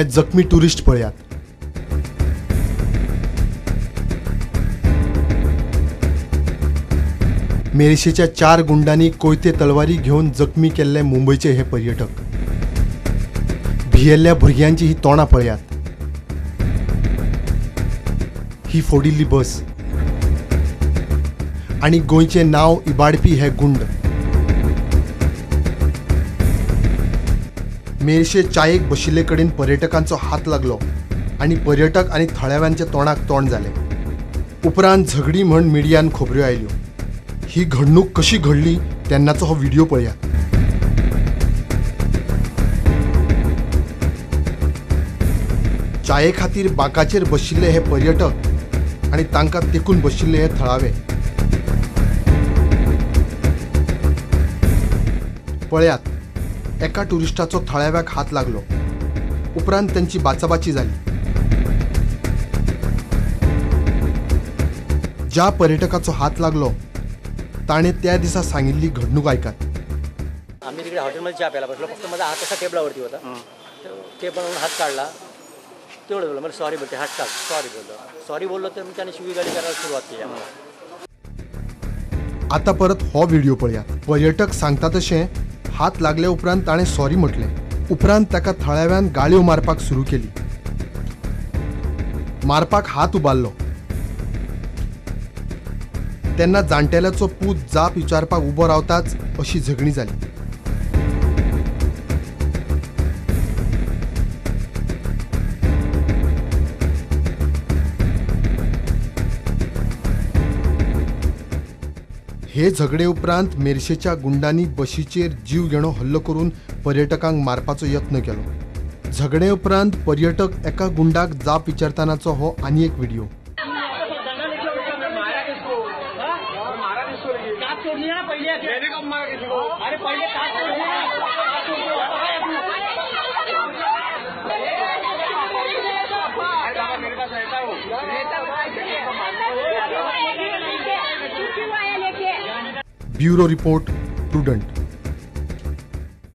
हे जखमी टुरिस्ट पळयात. मेरशेच्या 4 गुंडांनी कोयते तलवारी घेवन जखमी केल्ले मुंबयचे हे पर्यटक. भियेल्ल्या भुरग्यांची ही तोंडां पळयात. ही फोडिल्ली बस आनी गोंयचें नांव इबाडपी हे गुंड. मेरशे चायेक बशिल्ले कडेन पर्यटकांचो हात लागलो आनी पर्यटक आनी थळाव्यांच्या तोंडाक तोंड जालें. उपरांत झगडी म्हण मिडियान खबऱ्यो आयल्यो. ही घडणूक कशी घडली तेन्नाचो हो व्हिडिओ पळयात. चाये खातीर बांकाचेर बशिल्ले हे पर्यटक आनी तांकां तेकून बशिल्ले हे थळावे. पळयात, एका टुरिस्टाचो थळाव्याक हात लागलो. उपरांत त्यांची बाचाबाची जाली. ज्या पर्यटकाचो हात लागलो ताणें त्या दिसा सांगिल्ली घडणूक आयकात. आम्ही तिकडे हॉटेलमध्ये चहा प्यायला बसलो. फक्त माझा हात असा टेबलावरती होता. टेबलावरून हात काढला, तेवढं बोललो, मला सॉरी बोलते, हात काढ, सॉरी बोललो. सॉरी बोललो तर त्याने शिवीगाळी करायला सुरुवात केली आम्हाला. आता परत हो व्हिडिओ पळयात. पर्यटक सांगता तशें हात लागले उपरांत ताणें सॉरी म्हटलें. उपरांत ताका थळाव्यान गाळयो मारपाक सुरू केली. मारपाक हात उबारलो तेन्ना जाणटेल्याचो पूत जाप विचारपाक उबो रावताच अशी झगडी जाली. हे झगडे उपरांत मेरशेच्या गुंडांनी बशीचेर जीव घेणो हल्लो करून पर्यटकांक मारपाचो यत्न केलो. झगडे उपरांत पर्यटक एका गुंडाक जाप विचारतानाचो हो आनी एक व्हिडिओ. Bureau report, Prudent.